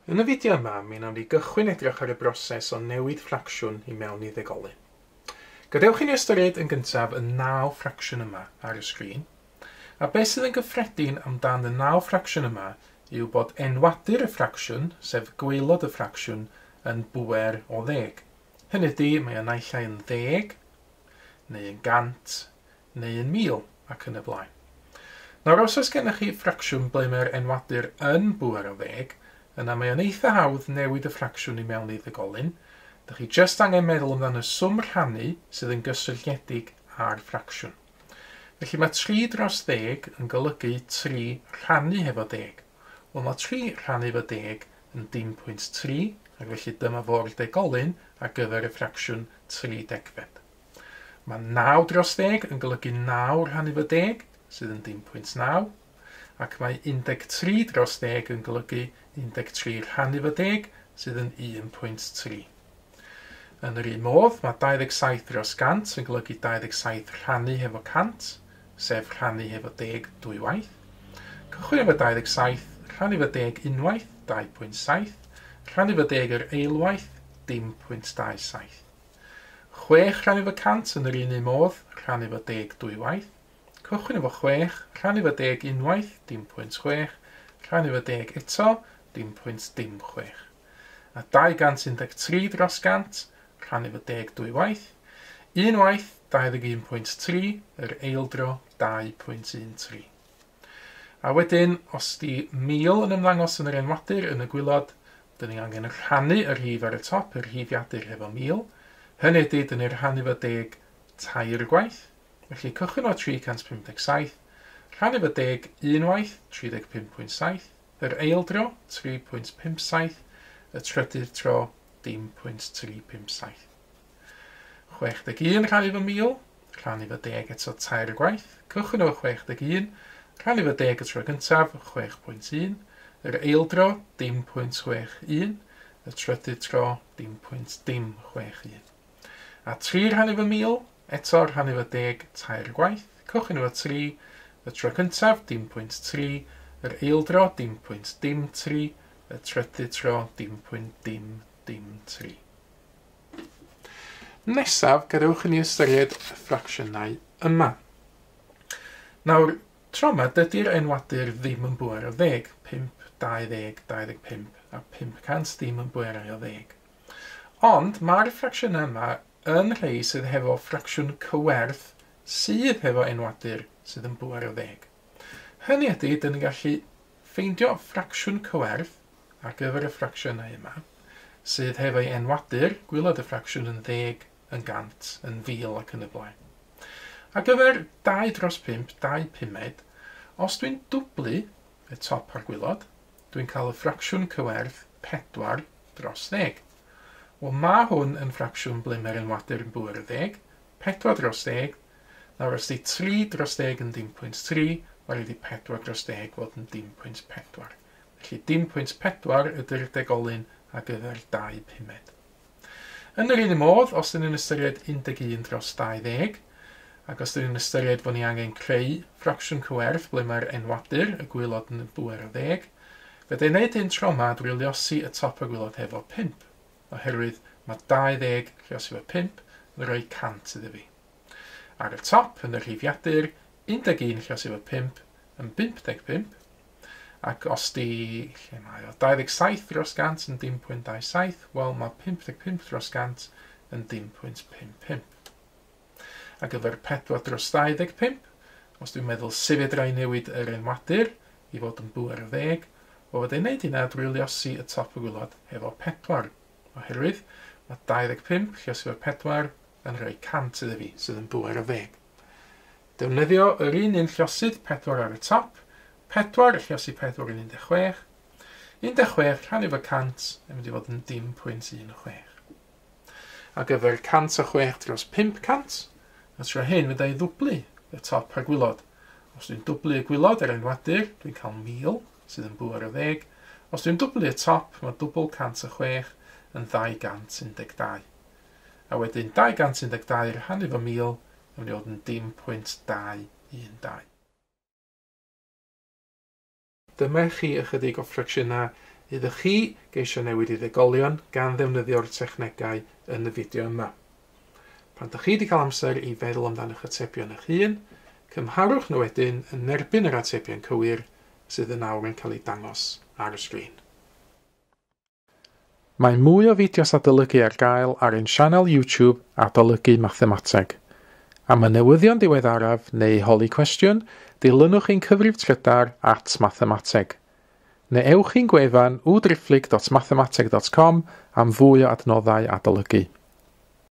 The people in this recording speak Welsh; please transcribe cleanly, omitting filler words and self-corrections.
Yn y fideo yma, mi wnawn ni gychwyn edrych ar y broses o newid ffracsiwn i mewn i ddegolyn. Gadewch i ni ystyried yn gyntaf y 9 ffracsiwn yma ar y sgrin. A beth sydd yn gyffredin amdan y 9 ffracsiwn yma yw bod enwadur y ffracsiwn, sef gwaelod y ffracsiwn, yn bŵer o 10. Hynny ydy, mae o naill ai yn 10, neu yn 100, neu yn 1000, ac yn y blaen. Nawr, os oes gennych chi ffracsiwn ble mae'r enwadur yn bŵer o 10, yna mae o'n eitha hawdd newid y ffracsiwn i mewn i ddegolyn. Dych chi jyst angen meddwl amdano y swm rhannu sydd yn gysylltiedig â'r ffracsiwn. Felly mae 3 dros 10 yn golygu 3 rhannu hefo 10. Wel, mae 3 rhannu efo 10 yn dim pwynt 3, ac felly dyma fo'r degolyn ar gyfer y ffracsiwn 3 degfed. Mae 9 dros 10 yn golygu 9 rhannu efo 10, sydd yn dim pwynt 9, ac mae 13 dros 10 yn golygu 13 rhannu efo 10, sydd yn 1.3. Yn yr un modd, mae 27 dros 100 yn golygu 27 rhannu hefo 100, sef rhannu hefo 10 dwywaith. Cychwyn efo 27, rhannu efo 10 unwaith, 2.7, rhannu efo 10 yr eilwaith, dim pwynt 27. 6 rhannu efo 100 yn yr un modd, rhannu efo 10 dwywaith. Cychwyn efo 6, rhannu efo 10 unwaith, dim pwynt 6, rhannu efo 10 eto, dim pwynt dim 6. A 213 dros 100, rhannu efo 10 dwywaith, unwaith 21.3, yr eildro 2.13. A wedyn, os di 1000 yn ymddangos yn yr enwadur yn y gwaelod, dyn ni angen rhannu y rhif ar y top, y rhifiadur hefo 1000. Hynny ydy, dyn ni'n rhannu efo 10 tair gwaith. Felly cychwyn o 357, rhannu efo 10 unwaith, 35.7, yr eildro, 3.57, y trydydd tro, dim pwynt 357. 61 rhannu efo 1000, rhannu efo 10 eto tair gwaith, cychwyn efo 61, rhannu efo 10 y tro gyntaf, 6.1, yr eildro, dim pwynt 61, y trydydd tro, dim pwynt dim 61. A 3 rhannu efo 1000, eto rhannu efo 10 tair gwaith, cychwyn efo 3, y tro cyntaf, dim pwynt 3, yr eildro, dim pwynt dim 3, y trydydd tro, dim pwynt dim dim 3. Nesaf, gadewch i ni ystyried y ffracsiynau yma. Nawr, tro yma, dydy'r enwadur ddim yn bŵer o 10, 5, 20, 25 a 500 ddim yn bwerau o 10. Ond mae'r ffracsiynau yma yn rhai sydd hefo ffracsiwn cywerth sydd hefo enwadur sydd yn bŵer o 10. Hynny ydy, dyn ni'n gallu ffeindio ffracsiwn cywerth ar gyfer y ffracsiynau yma sydd hefo'i enwadur, gwaelod y ffracsiwn yn 10, yn 100, yn 1000 ac yn y blaen. Ar gyfer 2 dros 5, 2 pumed, os dwi'n dwblu y top a'r gwaelod, dwi'n cael y ffracsiwn cywerth 4 dros 10. Wel, mae hwn yn ffracsiwn ble mae'r enwadur yn bŵer o 10, 4 dros 10. Nawr, os di 3 dros 10 yn dim pwynt 3, mae rhaid i 4 dros 10 fod yn dim pwynt 4. Felly, dim pwynt 4 ydy'r degolyn ar gyfer 2 pumed. Yn yr un modd, os dyn ni'n ystyried 11 dros 20, ac os dyn ni'n ystyried bod ni angen creu ffracsiwn cywerth ble mae'r enwadur, y gwaelod yn bŵer o 10, fe dyn wneud hyn tro yma drwy luosi y top y gwaelod hefo 5, oherwydd mae 20 lluosi efo 5 yn rhoi 100 iddo fi. Ar y top, yn y rhifiadur, 11 lluosi efo 5 yn 55, ac os di, lle mae o, 27 dros 100 yn dim pwynt 27, wel mae 55 dros 100 yn dim pwynt 55. Ar gyfer 4 dros 25, os dwi'n meddwl sut fedra i newid yr enwadur i fod yn bŵer o 10, wel fedra i wneud hynna drwy luosi y top y gwaelod hefo 4, oherwydd mae 25 lluosi efo 4 yn rhoi 100 iddo fi, sydd yn bŵer o 10. Defnyddio yr un lluosydd 4 ar y top, 4 lluosi 4 yn 16, 16 rhannu efo 100 yn mynd i fod yn dim pwynt 16. Ar gyfer 106 dros 500, a tro hyn fydda i ddwblu y top a'r gwaelod. Os dwi'n dwblu y gwaelod yr enwadur, dwi'n cael 1000, sydd yn bŵer o 10. Os dwi'n dwblu y top, mae dwbl 106 yn 212. A wedyn 212 rhannu efo 1000 yn mynd i fod yn dim pwynt 212. Dyma chi ychydig o ffracsiynau Iddo chi geisio newid i ddegolion gan ddefnyddio'r technegau yn y fideo yma. Pan ydych chi wedi cael amser i feddwl amdano eich atebion eich hun, cymharwch nhw wedyn yn erbyn yr atebion cywir sydd yn awr yn cael eu dangos ar y sgrin. Mae mwy o fideos adolygu ar gael ar ein sianel YouTube Adolygu Mathemateg. Am y newyddion diweddaraf neu holi cwestiwn, dilynwch ein cyfrif trydar @mathemateg. Neu ewch i'n gwefan www.mathemateg.com am fwy o adnoddau adolygu.